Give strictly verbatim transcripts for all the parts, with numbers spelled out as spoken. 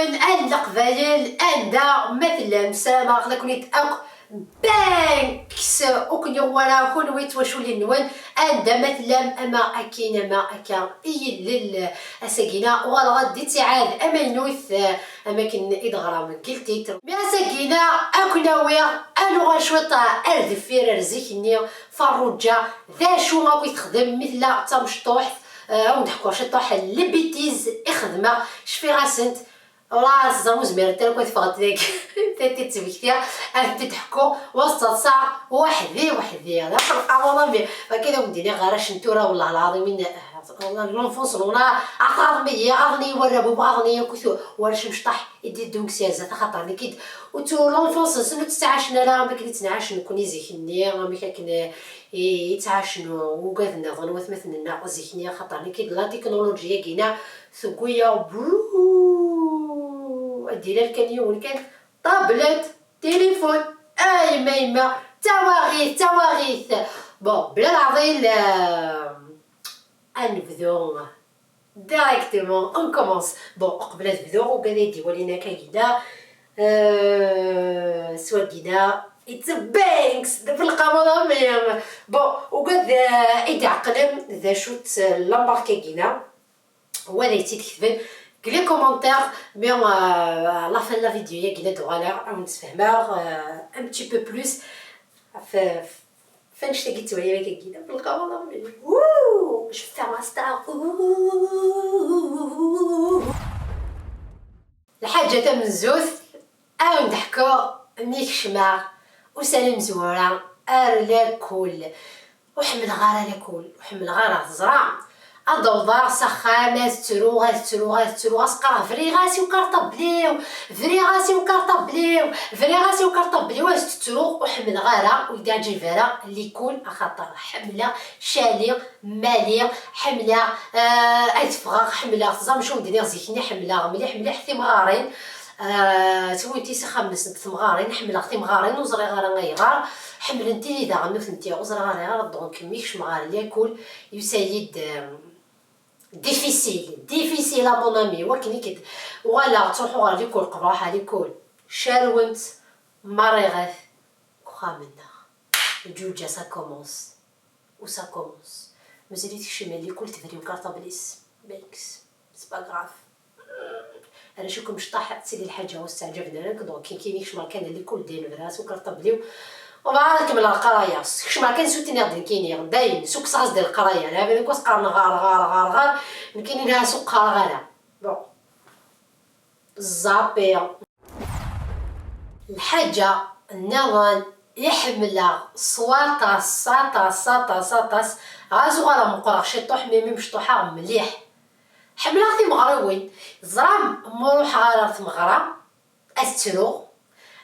A Leqbayel, anda ma tellam, ssarameɣ la ken-id akk. Banks, ur ken-yuɣ wara kunwi d twaculin-nwen, anda ma tellam, ama akkin ama akka i yillel. Ass-agina uɣaleɣ-d di ttiɛad amaynut, am akken i d-ɣram deg ltitr. Mi ass-agina ad ken-awiɣ ad nuɣal cwiṭ ar deffir, ar zik-nni, Ferruǧa, d acu akk i texdem mi tella d tamecṭuḥt. Eh, ad wen-d-ḥkuɣ ciṭuḥ n lebitiz i xedmeɣ, cfiɣ-asent. Ur teẓram, ur zmirent ara akk ad ffɣent dagi. Tidet ttmektiɣ, ad tent-id-ḥkuɣ, wa s-ttaḍsaɣ weḥd-i, weḥd-i. D acu lqameḍ-a, mi akka d awen-d-iniɣ ɣer acu n tura, wellah lɛaḍim, in-, wellah, l'enfance, ɣaḍen-iyi, ɣaḍen-iyi warraw-iw, ɣaḍen-iyi akk warrac imecṭaḥ i d-iddun deg sya zdat, axaṭer nekk-id ur ttu l'enfance-nsen ur tt-ttɛacen ara am akken i ttnɛacen nekkni zik-nni, amek akken, eh, i, i ttɛacen ugad nniḍen watmaten-nneɣ zik-nni, axaṭer nekk-id la technologie-agi-na tewwi-yaɣ, bruu, ad d-ilal kan yiwen kan, tablet, téléphone, a yemma, yemma, tawaɣit, tawaɣit. Bon, bla leɛḍil, euh, ad nebdu directement, on commence. Bon, uqbel ad bduɣ, ugad ay d-iwalin akka gida, euh, s wagina, it's a Banks, d lqameḍ amir. Bon, ugad, euh, i d-ɛeqlen d acu-tt l'embarque-agi-na. Wa ad tt-id-ketben deg les commentaires, mais, euh, à la fin de la vidéo-agi ad d-uɣaleɣ, ad wen-d-sfehmeɣ, euh, un petit peu plus ɣef, ɣef annect-agi ttwaliɣ akka gina, belqameḍ amir. Wouh, je ferme ma star. Ouh. Lḥaǧa tamenzut, ad wen-d-ḥkuɣ mi kecmeɣ ussan imezwura ar lakul. Ur ḥemmleɣ ara lakul, ur ḥemmleɣ ara, teẓram. Ad awḍeɣ s axxam, ad ttruɣ, ad ttruɣ, ad ttruɣ, ad s-qqareɣ: "Briɣ-as i ukarṭabli-w, briɣ-as i ukarṭabli-w, briɣ-as i ukarṭabli-w", ad s-ttruɣ, ur ḥemmleɣ ara, ur yi-d-iɛǧib ara likul, axaṭer ḥemmleɣ cali, mali, ḥemmleɣ, eh, ad ffɣeɣ, ḥemmleɣ, teẓram acu wen-d-nniɣ zik-nni, ḥemmleɣ mliḥ, mliḥ timɣarin. Ah, ttwint-iyi s axxam-nsent temɣarin, ḥemmleɣ timɣarin, ur ẓriɣ ara ayɣer. Ḥemmlent-iyi daɣen nutenti, ur ẓriɣ ara ayɣer. Donc, mi kecmeɣ ɣer lakul, yusa-yi-d, euh, difficile, difficile, à mon ami, wakken i k-d-, uɣaleɣ ttruḥuɣ ɣer likul, qebreɣ ɣer likul, carwent, mariɣet, deg uxxam-nneɣ. Lǧuǧa, ça commence. Où ça commence. Mazal-it kecmen likul, tebrim kartablis. Banks. C'est pas grave. Arrac akk imecṭaḥ, tili lḥaǧa ur s-ttaɛǧaben ara nekk, donc nekkini kecmeɣ kan likul, dayen briɣ-as ukartabli-w. Umbeɛd ad kemmleɣ leqraya. Kecmeɣ kan s utni ɣ-d nekkini, dayen, ssukkseɣ-as-d leqraya. Lɛibad akk ad s-qqaren ɣer, ɣer, ɣer, ɣer. Nekkini niɣ-as ur qqareɣ ara. Bon. Ẓẓapiɣ. Lḥaǧa nniḍen i ḥemmleɣ s waṭas, s aṭas, s aṭas, s aṭas, ɣas uɣaleɣ meqqreɣ ciṭuḥ, mi, mi mecṭuḥeɣ mliḥ. Ḥemmleɣ timeɣriwin. Teẓram, ma ruḥeɣ ara ɣer tmeɣra, ad ttruɣ,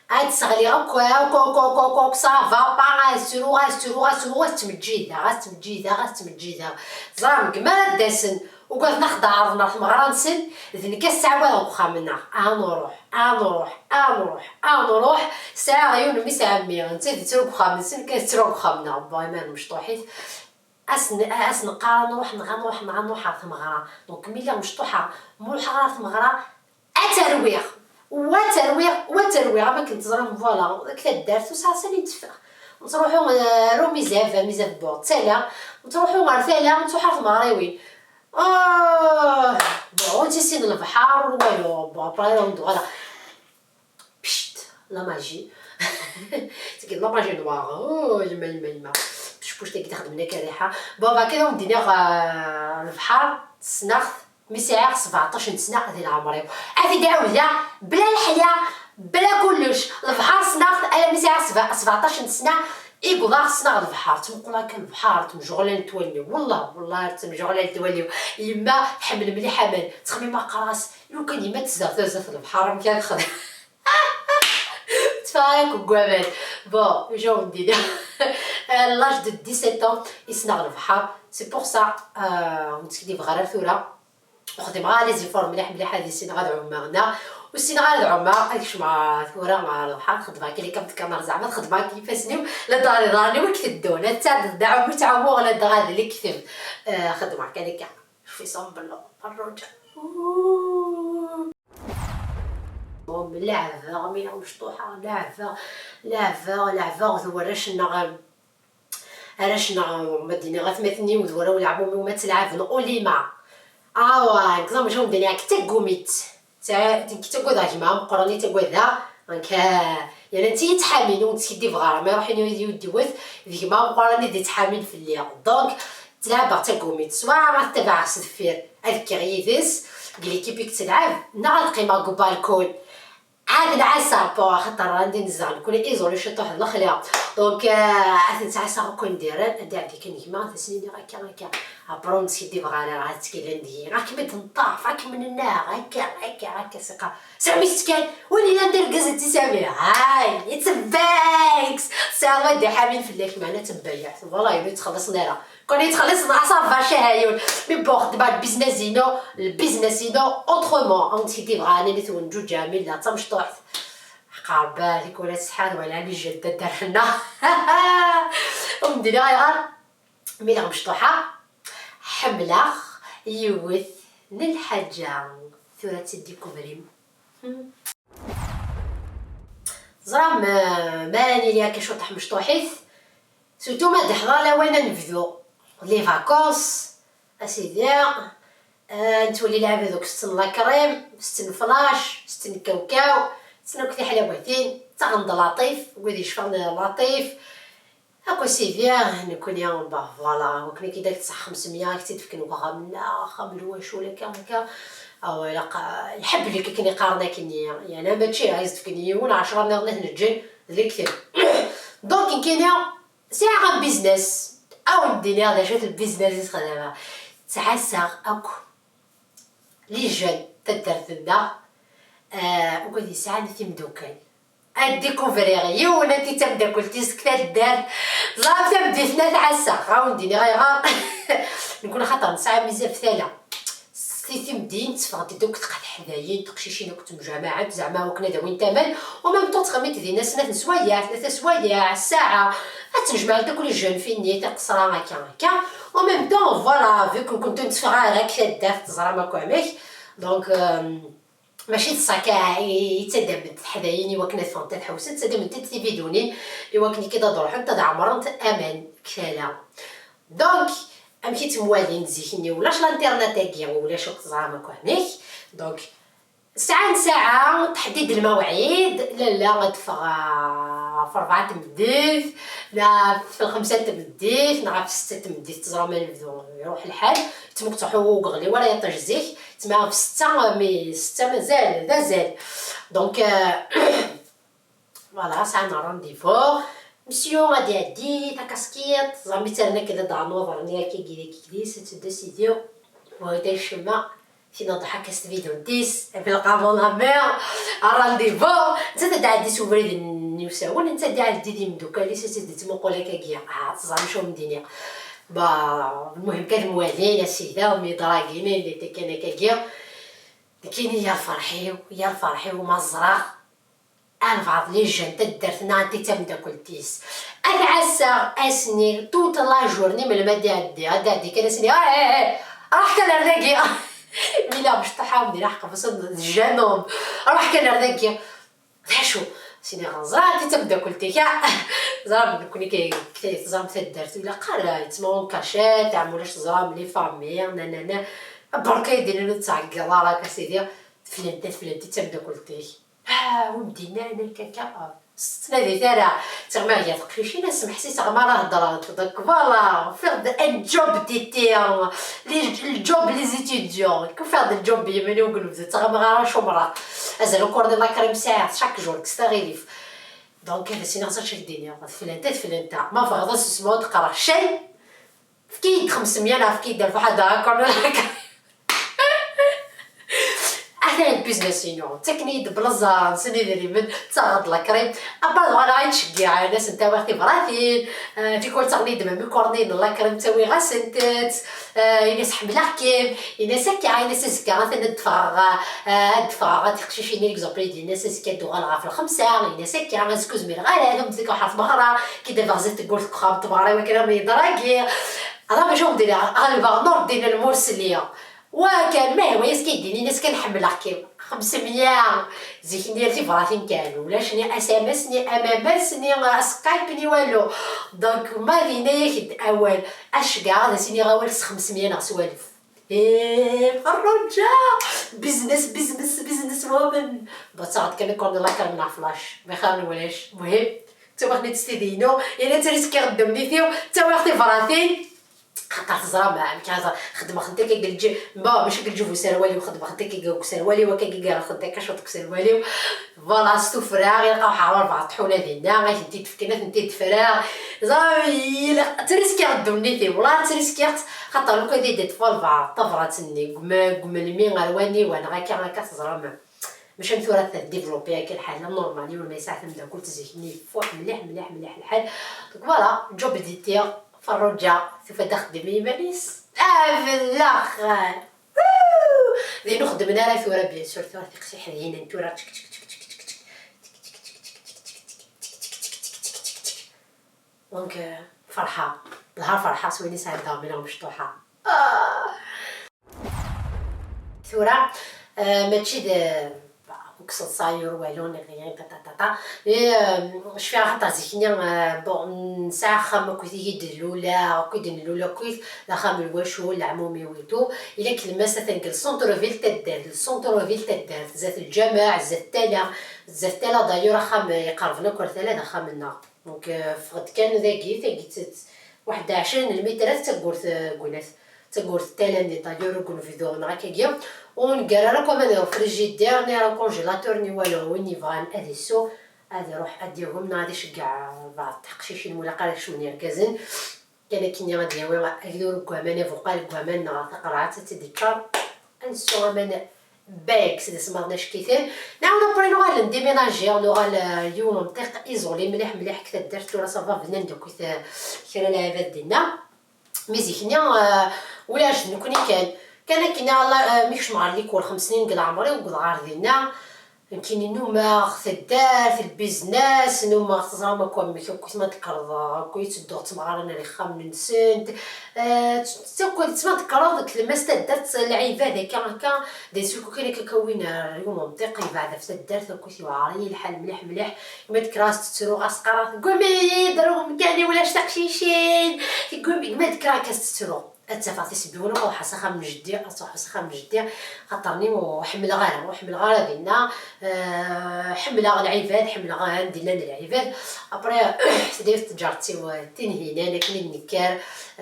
ad d-sseɣliɣ akk, akk, akk, akk, akk, akk, ça va pas, ad ttruɣ, ad ttruɣ, ad ttruɣ, ad ttmeǧǧideɣ, ad ttmeǧǧideɣ, ad ttmeǧǧideɣ. Teẓram, deg mi ara d-asen, ugaden ad ɣ-d-ɛerḍen ɣer tmeɣra-nsen, d nekk ad ttɛawadeɣ deg uxxam-nneɣ. Ad nruḥ, ad nruḥ, ad nruḥ, ad nruḥ. Sɛiɣ yiwen n mmi-s ɛemmi, netta ad yettru deg uxxam-nsen, nekk ad ttruɣ deg uxxam-nneɣ. Bon, iman mecṭuḥit. Ad sen-, ad sen-qqar ad nruḥ, neɣ ad nruḥ, neɣ ad nruḥ ɣer tmeɣra. Donc, mi lliɣ mecṭuḥeɣ, ma ruḥeɣ ɣer tmeɣra, ad tt-rwiɣ. Wa tt-rwiɣ, wa tt-rwiɣ, am akken teẓram, voilà, deg taddart, ur sɛiɣ sani tteffeɣ. Nettruḥu, eh, ar umizab, amizab n Buɣ Tala, nettruḥu ɣer tala, nettruḥ ɣer tmeɣriwin. Ah, bon, ur tt-issin lebḥer, ur walu, bon, après, ad wen-d-uɣaleɣ. Pcct, la magie. Tagi la magie noire. Oh, yemma, yemma, yemma. Tacpuct-agi txeddem-ak rriḥa. Bon, بعد كده wen-d-iniɣ, euh, lebḥer, ssneɣ-t, mi sɛiɣ sebɛeṭṭac n sna di leɛmer-iw. Ad t-id-ɛawdeɣ, bla leḥya, bla kullec. Lebḥer ssneɣ-t, ala mi sɛiɣ sba-, sebɛeṭṭac n sna, i wwḍeɣ ssneɣ lebḥer. Ttmuquleɣ kan lebḥer, ttemjeɣlalent wallen-iw. Wellah, wellah, ttemjeɣlalent wallen-iw. Yemma tḥemmel mliḥ aman. Ttxemmimeɣ qqareɣ-as, lukan yemma tezdeɣ tazat lebḥer, amek ara texdem? Ttfaɣ akk deg waman. Bon, ija wen-d-iniɣ. À l'âge de dix-sept ans, i ssneɣ lebḥer. C'est pour ça, euh, ur ttekdibeɣ ara tura. Ur xdimeɣ ara les efforts mliḥ mliḥ ad issineɣ ad ɛummeɣ, neɣ ur ssineɣ ara ad ɛummeɣ, ad kecmeɣ tura ɣer lebḥer, xedmeɣ kan akka am tkanart, zeɛma xedmeɣ kan ifassen-iw, ladɣa d iḍarren-iw i iteddun, ad ttɛeddiɣ d aɛummu ttɛummuɣ ladɣa d lekdeb. Euh, xedmeɣ kan akka. Je fais semblant, Ferruǧa. Ouh. Leɛbeɣ, mi neɣ mecṭuḥeɣ, leɛbeɣ, leɛbeɣ, leɛbeɣ d warrac-nneɣ, arrac-nneɣ, ma d-iniɣ atmaten-iw d warraw leɛmum-iw ma ttlaɛben ulima. Awa, nekk d amcum d-iniɣ-k d taggumit. Nekk ttagadeɣ gma ameqqran i ttagadeɣ. Donc, euh, yerna netta i yettḥamin, ur ttkeddibeɣ ara. Ma iruḥ yid-i ur d-iwet, d gma ameqqran i d-ittḥamin fell-i. Donc, ttlaɛbeɣ taggumit. Swa ad tabaɛeɣ s deffir, ad kkiɣ yid-s deg l'équipe i yettlɛab, neɣ ad qqimeɣ deg ubalkun. Ad nɛassa, bon, axaṭer anda nezdeɣ nekkni iẓuri ciṭuḥ d lexla. Donc, euh, ad nettɛassa akk anda iran, ad iɛeddi kan gma, ad as-nini akka, akka. Après, ur neskidib ara, ad ttkilan deg-i. Ad kem-id-neṭṭaf, ad kem-nennaɣ, akka, akka, akka, siqa. Sami tettkan, win yellan d argaz n Sami. Hay, it's a banks! Tesɛiḍ wad iḥamin fell-ak, meɛna tembayaɛt. Voilà, inu yettxelliṣen ara. Kon yettxelliṣen, ça va, cahayun. Mais bon, xedmeɣ lbiznas-inu, lbiznas-inu, autrement. Ad wen-tt-id-ibɣa, ad nini-t wen-ǧuǧa, mi llan d tamecṭuḥt. Ḥqa Rebbi, tikwal ad tsetḥaḍ, wala mi jjant taddart-nneɣ. Ur m-d-nniɣ ayɣer, mi lliɣ mecṭuḥa, ḥemmleɣ yiwet n lḥaǧa, tura ad tt-id-ikubrim. Teẓram, eh, ma ara nili akka cwiṭ ḥmecṭuḥit, surtout ma d-iḥḍer lawan ad nebdu les vacances, a sidi, eh, nettwali lɛibad akk setten la crème, setten flash, setten kawkaw, setten akk tiḥlawatin, ttaɣen-d laṭif, wid yecfan laṭif, akk a sidi, nekkni, bah, voilà, wakken akka i d ak-tseɣ xemsemya, ad k-tt-id-fken deg uxxam-nneɣ, axxam n lwacul, akka, akka. Awa, ilaq, ah, iḥeblek akken i qqaren akkenni, yeɛni mačči ad s-d-fken yiwen, ɛecra nniḍen ad t-neǧǧen d lekdeb. Donc, nekkini, sɛiɣ un business, ad wen-d-iniɣ d acu-t lbiznas i sxedmeɣ. Ttɛassaɣ akk les jeunes n taddart-nneɣ, ah, wid yesɛan timeddukal. Ad découvriɣ yiwen anti d tameddakelt-is deg taddart. Ẓer tameddit n At Ɛassa, ad wen-d-iniɣ ayɣer. Nekkni xaṭer nesɛa mizan f tala. Si timeddiyin tteffɣent-d akk tqeḥdayin, teqcicin akk ttemjamaɛent, zeɛma akken ad awint aman, u même temps ttɣimint dinna snat n swayeɛ, tlata swayeɛ, ssaɛa, ad ttnejmaɛent akk les jeunes filles-nni, tiqesra, akka, akka. U même temps, voilà, vu que nekkenti ur netteffeɣ ara akk taddart, teẓram akk amek. Donc, euh, mačči d ṣṣaka i, i ttadament teḥdayin i wakken ad ffɣent ad ḥewsent, ttadament-d tividunin i wakken akka ad ruḥent ad ɛemrent aman deg tala. Donc, amek i ttemwalin zik-nni, ulac l'internet-agi, ulac akk teẓram akk amek. Donc, sɛan saɛa, teḥdid lmawɛid, lalla ad ffɣeɣ ɣef rebɛa n tmeddit, neɣ ɣef lxemsa n tmeddit, neɣ ɣef setta n tmeddit, teẓram anebdu iruḥ lḥal, tmuk teḥu ugeɣli wara yaṭaj zik, tma ɣef setta, mi setta mazal, d azal. Donc, euh, voilà, sɛan rendez-vous. Monsieur ad iɛeddi, takaskiṭ, ẓer mi ttarran akken ad d-ɛnuḍ rni akka gidi, gidi, c'est de sidi. Wa d acemma. Tina ḍḥakas tvidyuntis, belqamu la mer, rendez-vous. Netta ad d-iɛeddi s ubrid n usawen, netta ad d-iɛeddi d imeddukal-is, ad d-ittmuqul akkagi. Ah, teẓram acu am-d-iniɣ. Bah, lmuhim kan mwalin, a sida, mi ḍragin, di tikan akkagi. Nekkini ya lferḥ-iw, ya lferḥ-iw ma ẓriɣ albaɛḍ les jeunes n taddart-nneɣ anti d tameddakelt-is. Ad ɛassaɣ ass-nni, toute la journée, melmi ad d-iɛeddi, ad d-iɛeddi kan ass-nni, eh, eh, eh, ruḥ kan ar dagi. Mi la mecṭuḥa, mdi la ḥeqq, bas d jeune homme. Ruḥ kan ar dagi. D acu? Sini ẓra anti d tameddakelt-ik, ah. Ẓra nekkni kay, kay teẓram taddart, ilaq ara yettmawen cachette, am ulac teẓram les familles, nanana. Berka yeddi-nni ur tettɛeggiḍ ara, akka sidi. Teflent, teflent, d tameddakelt-ik. Ah, ur m-d-yenni ara akka, akka. Ur tettnadit ara. Tiɣmi gar teqcicin, asemḥes i tiɣmi ara heddrent. Donc, voilà, ufiɣ-d un job d'été. Les, le job les étudiants. Ufiɣ-d le job n yiman-iw deg unebdu, ttaɣamaɣ ara cumreɣ. Azal ukurni la crème sɛiɣ, chaque jour, kkes taɣilif. Donc, ad as-iniɣ ẓer acu ak-d-iniɣ. Teflanta, teflanta. Ma bɣiḍ ad susmeɣ ur d-qqareɣ cay. Efk-iyi-d xemsemya neɣ efk-iyi-d alef, ḥader akurni la crème. Atan lbiznas-inu, ttaken-iyi-d bla ẓẓerren, sen idrimen, ttaɣeɣ-d la crème. Après, dɣa la yettceggiɛen, ad asen-awiɣ tibratin, eh, tikwal ttaɣen-iyi-d même ikurniyen n la crème, ttawiɣ-asent-tt, eh, ini-as ḥemmleɣ-kem, ini-as akka, ini-as azekka, atan ad d-ffɣeɣ, eh, ad d-ffɣeɣ, a tiqcicin, l'exemple, ini-as azekka ad d-uɣaleɣ ɣef lxemsa, ini-as akka, azekka ur zmireɣ ara, ad am-d-fkeɣ ḥerf meɣra, ki d-abeɣ zit tewwurt deg uxxam n tmeɣra, i wakken ad am-yeḍragi. Ala bac ad am-d-iniɣ, ɣelbeɣ Nurdin Lmursli. Wa kan, ma ihwa-yas kan yeddin, ini-as kan ḥemmleɣ-kem. Xemsemya. Zik-nni ar tibratin kan, ulac ni S M S, ni M M S, ni Skype, ni walu. Donc ma dinna-yak-d awal, ad ceggɛeɣ ad as-iniɣ awal s xemsemya neɣ s walef. Ih, Ferruǧa! Business, business, business woman. Bon, ttaɣeḍ kan akk n la crème neɣ flash, bixir n wulac. Muhim, ttawiɣ-ten-id s tidi-inu, yella ttriskiɣ ddunit-iw, ttawiɣ tibratin. Xaṭer teẓram amek ara xedmeɣ-tent akka deg lǧib, bon, mačči deg lǧib userwal-iw, xedmeɣ-tent akka deg userwal-iw, akka i yerreɣ-tent akka cwiṭ deg userwal-iw. Voilà, s tuffra, ilaq ad ruḥeɣ ɣer rebɛa ṭḥuna dinna, ad tent-id-fken, ad tent-id-ffreɣ. Ẓer, ilaq, ttriskiɣ ddunit-iw, wala ttriskiɣ-tt, xaṭer lukan i d-teṭṭef rebɛa tabrat-nni, deg ume-, deg umelmi ɣer waniwa, neɣ akka, akka teẓram. Mačči am tura tedivlupi akka lḥala, normal, yiwen ma yesɛa tamdakelt zik-nni yeffuḥ mliḥ, mliḥ, mliḥ lḥal. Donc voilà, job d'été, Ferruǧa, tufa-d axeddim i yiman-is. Ah, bellexer! Woo! Din ur xeddmen ara tura, bien sûr, tura tiqsiḥ din, tura tk, tk, tk. Donc, euh, ferḥeɣ. Ḍher ferḥeɣ s wayen i sɛiɣ daɣen mliɣ mecṭuḥa. Ah! Tura, euh, mačči d, bah, ur k-seḍsayeɣ ur walu, ni rien, ta, ta, ta, ta. Et, euh, cfiɣ axaṭer zik-nni, euh, bon, nesɛa axxam akkit i d-nlula, akkit d-nlula akkit, d axxam n lwacul, leɛmum-iw et tout. Ila k tlemmast atan deg le centre-ville taddart, le centre-ville taddart, zdat lǧameɛ, zdat tala, zdat tala d'ailleurs axxam iqerben akk ar tala d axxam-nneɣ. Donc, euh, ffeɣ-d kan dagi, tagi t-, t-, waḥed ɛecrin n lmitrat d taggurt, euh, n unat, d taggurt n tala-nni, d'ailleurs, deg unebdu neɣ akkagi. Ur neggar ara akk aman deg ufrijidir, ni ara congélateur, ni walu. Win yebɣan ad isew, ad iruḥ ad d-yagem neɣ ad iceggeɛ, euh, beɛḍ teqcicin, ma ilaq ara kecmen yergazen. Kan akkenni ad d-yawi agdur deg waman, abuqal deg waman neɣ taqerɛet ad tt-id-iččar. Ad nessu aman bags d isemmaḍen acek-iten. Nɛawed après nuɣal ndéménager, nuɣal, euh, yiwen umṭiq isolé mliḥ mliḥ deg taddart, tura ça va, bnan-d akkit, euh, kra n lɛibad dinna. Mais zik-nni, euh, ulac d nekkni kan. Kan akkenni, Allah, euh, mi kecmeɣ ɣer likul, xems snin deg leɛmer-iw, wwḍeɣ ɣer dinna. Nekkini nnumeɣ taddart, lbiznas, nnumeɣ, teẓram akk amek akk ma d-tekkreḍ, akk i ttedduɣ d temɣarin ar ixxamen-nsent. Eh, tt-, tt-, akk ma d-tekkreḍ deg tlemmast taddart, lɛibad akka, akka, d acu kan akka, akka win ar yiwen umṭiq yebɛed ɣef taddart, akk yewɛer-iyi lḥal mliḥ, mliḥ. Ma d-kkreɣ as-tettruɣ, as-qqareɣ, teggummi-yi-d, ar umkan-iw ulac tiqcicin. Teggummi, ma d-kkreɣ akka as-tettruɣ. Ad tafeɣ tisebbiwin, ad ruḥeɣ s axxam n jeddi, ad truḥeɣ s axxam n jeddi, xaṭer ni ur ḥemmleɣ ara, ur ḥemmleɣ ara dinna. Euh, ḥemmleɣ lɛibad, ḥemmleɣ anda i llan lɛibad. Après, tedda-yi tǧaret-iw Tinhinan akken i d-nekker.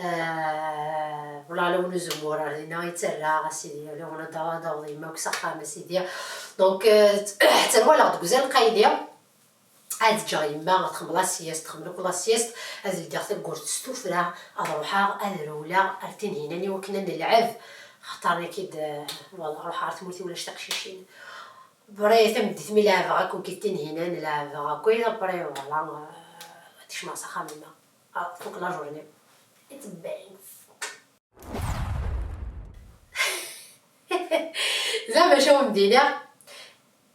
Euh, wala lawan uzemmur ar dinna i ttarraɣ, a sidi, lawan ad d-aweḍ yemma-k s axxam, a sidi. Donc, euh, ttawaleɣ deg uzal qayli. Ad ǧǧeɣ yemma ad txemmem la sieste, txemmem akk la sieste, ad ldiɣ tawwurt s tuffra, ad ruḥeɣ, ad rewleɣ ar Tinhinan i wakken ad nelɛeb, xaṭer nekk-id, eh, voilà, ruḥeɣ ar tmurt i ulac tiqcicin. Après, tameddit mi leɛbeɣ akk deg Tinhinan, leɛbeɣ akk, après, voilà, eh, ad kecmeɣ s axxam yemma. Ah, tfuk la journée. It's bangs. Zɛma acu awen-d-iniɣ?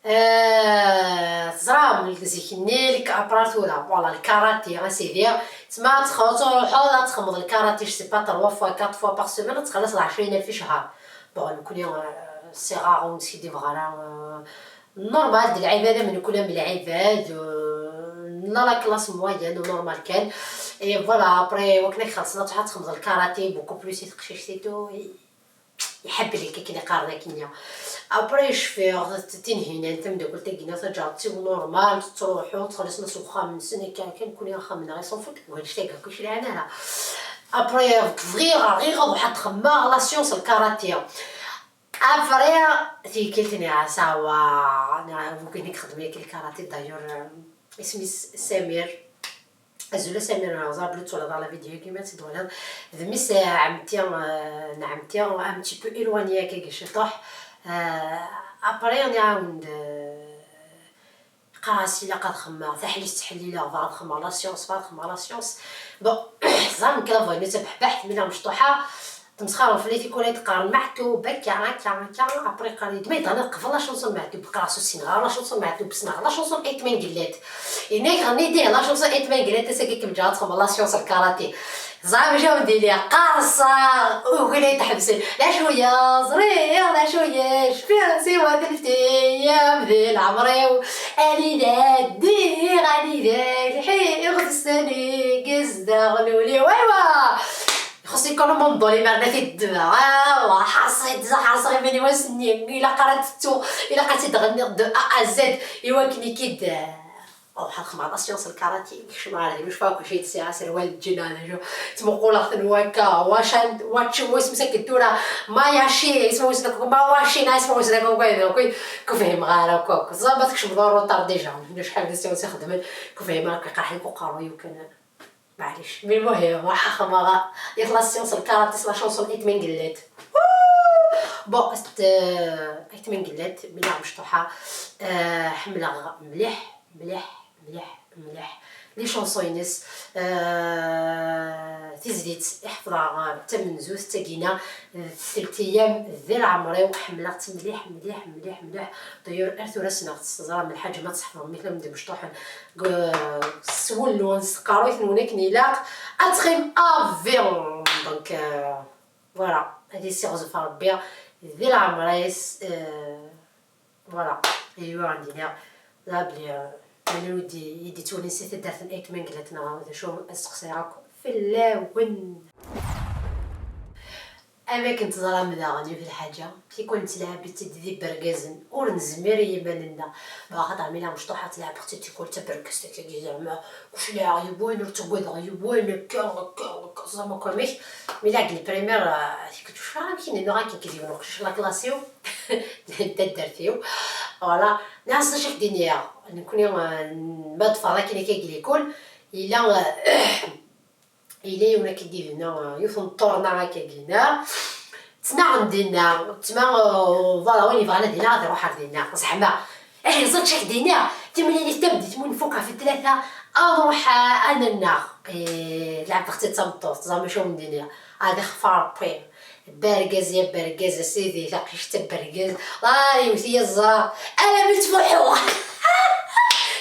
Eh, teẓram, zik-nni, lk-, après tura, voilà, lkarati, a sidi. Tma txeḍ, truḥeḍ, ad txemmeḍ lkarati, je sais pas, trois fois, quatre fois par semaine, ad txelleṣ ɛecrin alef i ccher. Bon, nekkni, eh, c'est rare, ur neskiddibeɣ ara, eh, normal, d lɛibad am nekkni am lɛibad, eh, nella la classe moyenne, normal kan. Et voilà, après, wakken ad k-xellṣen, ad truḥeḍ ad txemmeḍ lkarati, beaucoup plus i teqcict et tout, et iḥebbel-ik akken i qqaren akkenni. Après cfiɣ, t-, Tinhinan, tameddakelt-agi-nneɣ, taǧaret-iw normal, tettruḥu, ttxelliṣen-as uxxam-nsen, akka kan, nekkni axxam-nneɣ, ils s'en foutent, ulac tagga, ur k-yecliɛen ara. Après, bɣiɣ, bɣiɣ ad ruḥeɣ ad xemmeɣ la science, lkarati. Après, tikkelt-nni, ah, ça va, nniɣ, win i ixeddmen akk lkarati, d'ailleurs, euh, isem-is Samir. Azul a Samir, neɣ ẓer belli twalaḍ la vidéo-agi, ma tt-id-twalaḍ. D mmi-s, eh, ɛemti, eh, n ɛemti, un petit peu éloigné akka ciṭuḥ. Eh, après, nniɣ-awen-d, eh, qqareɣ-as ilaq ad xemmeɣ, taḥlist ttḥellileɣ, bɣiɣ ad xemmeɣ la science, bɣiɣ ad xemmeɣ la science. Bon, ẓer nekk la voynu d tabeḥbeḥt, mi la mecṭuḥa. Ttmesxaren fell-i tikwal ad qqaren Meɛtub, akka, akka, akka, après qqaren-iyi-d ma yebɣa ad qbel la chanson Meɛtub, qqareɣ s usinɣar la chanson Meɛtub, ssneɣ la chanson Ayt Mengellat. Yenna-k ɣenni-d ih la chanson Ayt Mengellat, ass-agi kem-ǧǧeɣ ad txedmeḍ la science n karati. Ẓriɣ mačči awen-d-iliɣ, qqerṣeɣ, ugin ad yi-d-ḥebsen. D acu-ya, ẓriɣ, d acu-ya, cfiɣ siwa d lfti-yam di leɛmer-iw. Anida ddiɣ, anida lḥiɣ, d sani i yezdeɣ lul-iw. Aywa! Ixuṣ-iyi kan umundol, imar-nni ad t-id-ddmeɣ. Ah, ḥerṣeɣ-d, ḥerṣeɣ iman-iw ass-nni. Ilaq ara tettu, ilaq ad tt-id-ɣenniɣ de A à Z, i wakken i k-id-, oh, ad xedmeɣ la science n karati, kecmeɣ ɣer din, ur cfiɣ akk acu i d-sɛiɣ, aserwal n lǧina, d acu. Ttmuquleɣ-ten wakka, wacan, wacu, isem-is akken tura, Mayashi, isem-is akk, Mawashi, neɣ isem-is akk, akk, akk, ur fhimeɣ ara akk, akk. Teẓram, ma tkecmeḍ en retard déjà, acḥal d science i xedmen, ur fhimeɣ akk, iqerḥ-ik uqerruy-iw kan. Maɛlic, mais المهم, راح أخمغ يطلع السيونس الكاراتيس la chanson Ayt Mengellat. Bon, est Ayt Mengellat, مليح مشطوحة. آه، حملة مليح، مليح، مليح، مليح. Les chansons-ines, آه، تزديت، احفظها، آه، تمنزوت، تاقينا، آه، ثلاث أيام ذي العمري، وحملة مليح، مليح، مليح، مليح. D'ailleurs, أرث ورسنا، تزرع من الحاجة ما تصحفهم، مثل مدي مشطوحا. Sswel-nwen s tqerruyt-nwen akken ilaq, ad txim avion. Donc, euh, voilà, ad yessiɣzef Rebbi di leɛmer-is, euh, voilà. Aywa, ad d-iniɣ, la bli, euh, mani ur d-, i d-ittwalin si taddart n Ayt Mengellat neɣ d acu, ad steqsayeɣ akk fell-awen. Am akken teẓram daɣen, yiwet lḥaǧa, tikwal nettlɛab-itt-id d ibergazen, ur nezmir i yiman-nneɣ. Axaṭer mi la mecṭuḥa ttlɛabeɣ-tt-id tikwal d tabergazt akkagi, zeɛma kuc lɛaɣ yiwen, ur ttaggadeɣ yiwen, akka, akka, akka, teẓram akk amek. Mi la deg lprimaire, ah, tikwal ur cfiɣ amek i nniɣ akken akkagi d yiwen uqcic la classe-iw, d taddart-iw. Voilà, nniɣ-as d acu ak-d-iniɣ, nekkni, ah, ma ḍefreɣ akken akka deg l'école, yella, ah, Yella yiwen akka i d-ibna, yiwet n ṭṭurna akka i yina. Ttnaɣen dinna, tma, euh, voilà, win yebɣan ad inaɣ, ad iruḥ ar dinna. Zeɛma, eh, ẓečček dinna, timlilit tameddit mu nfuk ɣef tlata, ad nruḥ, eh, ad nennaɣ. Eh, lɛebdeɣ-tt d tameṭṭut, teẓram acu awen-d-iniɣ. Ad ixef Rebbi. Bergaz ya bergaz, a sidi, taqict bergaz. Ah, yewwet-iyi ẓẓra. Alammi ttfuḥuɣ.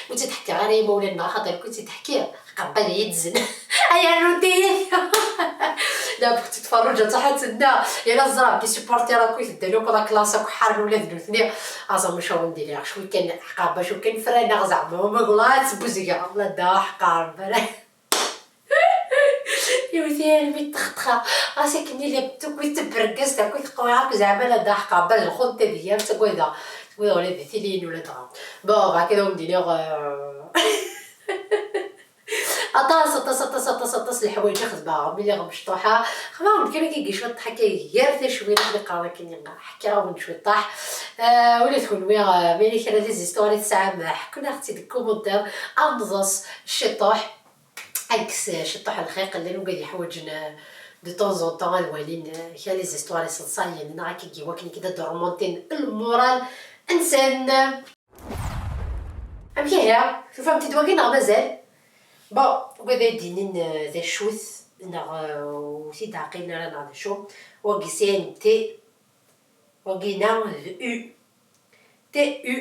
Ur tt-id-ḥkiɣ ara i yimawlan-nneɣ, axaṭer kul tt-id-ḥkiɣ. Qebbal yidzen. Ay arnu tiyit. La, bu tettferruǧ ad tṛuḥ ad tenna. Yal aẓra, des supporters akk i teddan akk la classe akk ḥaren ula d nutni. Aẓam acu awen-d-iniɣ, cwi kan ḥqabac, cwi kan franeɣ zeɛma, ma gula ad sbuzgeɣ. La da ḥqar, bala. Yewwet-iyi almi ṭṭexṭxa. Ɣas akken illa tukkit tbergest, akk teqwiɣ akk zeɛma la da ḥqar, bala lxunṭ ad iger, ttagadeɣ. Ttagadeɣ ula d tiliyin ula dɣa. Bon, bɛakid awen-d-iniɣ, euh, Aṭas, aṭas, aṭas, aṭas, aṭas n leḥwayeǧ i xedmeɣ mi lliɣ mecṭuḥa. Xedmeɣ-d kan akka cwiṭ, akka gar tacwirt, mi qqaren akken ḥkiɣ-awen cwiṭaḥ. Ah, ula d kenwi, ah, ma yella kra des histoires i tesɛam, ah, ḥkun-aɣ-tt-id deg commentaire, ad nḍes ciṭuḥ, ad nekkes ciṭuḥ n lxiq, llan wigad yeḥwaǧen, ah, de temps en temps ad walin, ah, kra des histoires iseḍsayen, neɣ akka i wakken i d-remontin le moral-nsen. Amek ihi? Tufam-t-id wagi neɣ mazal? Bon, wid ay d-inin, eh, d acu-t, neɣ, eh, ur t-id-ɛqilen ara neɣ d acu. Wagi C N T, wagi-na d U. T U,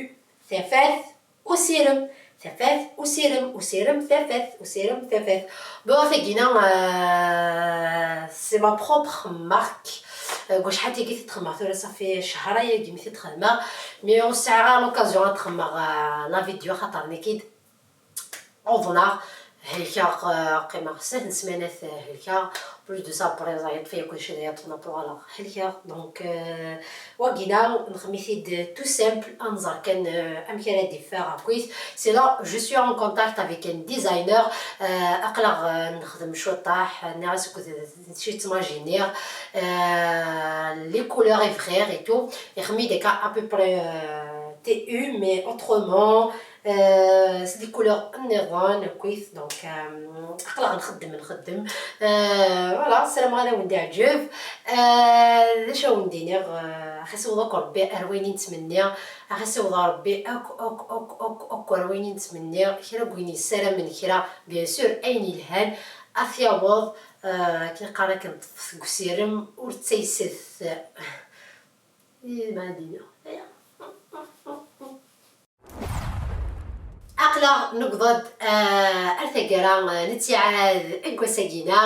tafat, usirem, tafat, usirem, usirem, tafat, usirem, tafat. Bon, tagi-na, eh, c'est ma propre marque. Eh, deg wacḥal tagi i t-id-xedmeɣ tura, ça fait ccher ayagi mi t-id-xedmeɣ. Mais ur sɛiɣ ara l'occasion ad xedmeɣ, eh, la vidéo, xaṭer nekk-id uḍneɣ, helkeɣ, eh, qqimeɣ snat n ssmanat, eh, helkeɣ. Plus de ça, après, ẓriɣ yeṭṭef-iyi akk cayṭan, ad uɣaleɣ helkeɣ. Donc, eh, wagi-na, nexdem-it-id tout simple, ad nẓer kan, eh, amek ara d-iffeɣ akkit. Sinon, je suis en contact avec un designer, eh, aql-aɣ, eh, nexdem cwiṭaḥ, nniɣ-as akked d acu i ttmajiniɣ, eh, les couleurs i bɣiɣ et tout. Ixdem-iyi-d akka à peu près, eh, T U, mais autrement, eh, s les couleurs nniḍen, akkit. Donc, eh, aql-aɣ nxeddem, nxeddem. Eh, voilà, ssarameɣ ad awen-d-iɛǧeb. Eh, d acu awen-d-iniɣ, eh, ax isiweḍ akk Rebbi ar wayen i nettmenni, ax isiweḍ Rebbi akk, akk, akk, akk, akk ar wayen i nettmenni, kra n win yessaramen kra, bien sûr, ayen yelhan, ad t-yaweḍ, eh, akken qqaren akken ṭṭfet deg usirem ur ttayset. I ma ad iniɣ aya. Aql-aɣ newweḍ-d, eh, ar taggara, eh, n ttiɛad n wass-agi-na.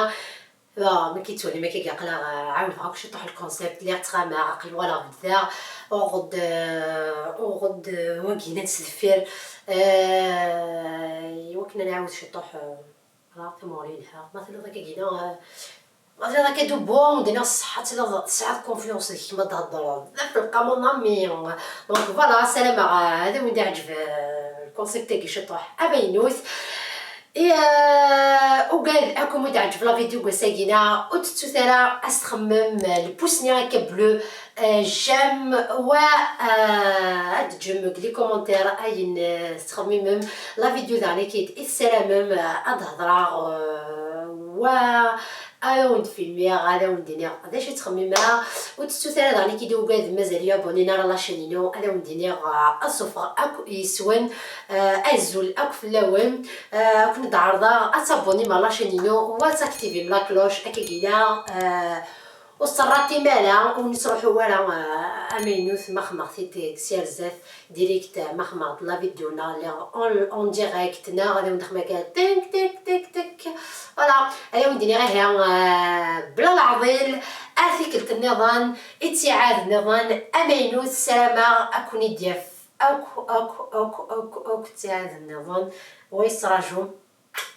Bon, ma k-yettwalim akka, aql-aɣ, eh, ɛawdeɣ akk ciṭuḥ lkunsept, lliɣ ttɣamaɣ, aql-i uɣaleɣ beddeɣ, uɣed, eh, uɣed, eh, wagi-na s deffir, eh, i wakken ad nɛawed ciṭuḥ, eh, voilà, tamuɣli yelha. Ma telliḍ akka gina, eh, ma telliḍ akka dubu, dina ṣṣeḥḥa, telliḍ tesɛiḍ confiance deg-k ma d-theddreḍ. D afelqam, mon ami. Donc voilà, ssarameɣ, eh, ad awen-d-iɛǧeb, eh, lkunsept-agi ciṭuḥ amaynut. I, eh, ugad akk mu d-ɛǧeb la vidéo n wass-agi-na, ur tettut ara ad s-txemmem, eh, lpus-nni akka bleu, eh, j'aime, wa, eh, ad d-ǧem deg les commentaires ayen, eh, tettxemmimem, la vidéo daɣen i k-id-, i tessaramem, eh, ad d-hedreɣ, eh, wa ad awen-d-filmiɣ, ad awen-d-iniɣ d acu i ttxemmimeɣ. Ur tettut ara daɣen i k-id-ugad mazal-iyi abonné ara la chaîne-inu, ad awen-d-iniɣ, eh, ad suffɣeɣ akk yes-wen, eh, azul akk fell-awen. Eh, ad ken-d-ɛerḍeɣ ad tabonnim ɣer la chaîne-inu, wa ad taktivim la cloche, akka gila, eh, ur s-terraṭim ara, ur nettruḥu ara, eh, amaynut, ma xedmeɣ-t-id deg si ar zdat, direct, eh, ma xedmeɣ-d la vidéo neɣ lliɣ en, en direct, neɣ ad awen-d-xedmeɣ akka, tik, tik, tik, tik. Voilà, ad awen-d-iniɣ ihi, eh, bla leɛḍil, ar tikkelt nniḍen, i ttiɛad nniḍen, amaynut, ssarameɣ ad ken-id-yaf akk, akk, akk, akk, akk ttiɛad nniḍen. Wa yettraǧu.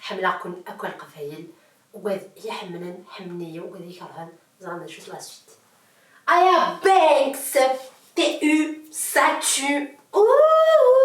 Ḥemmleɣ-ken akk a Leqbayel. Ugad i yi-ḥemmlen, ḥemmlen-iyi, ugad i yi-kerhen, ẓran d acu-tt la suite. Aya Banks, T U, ça tue. Ouh.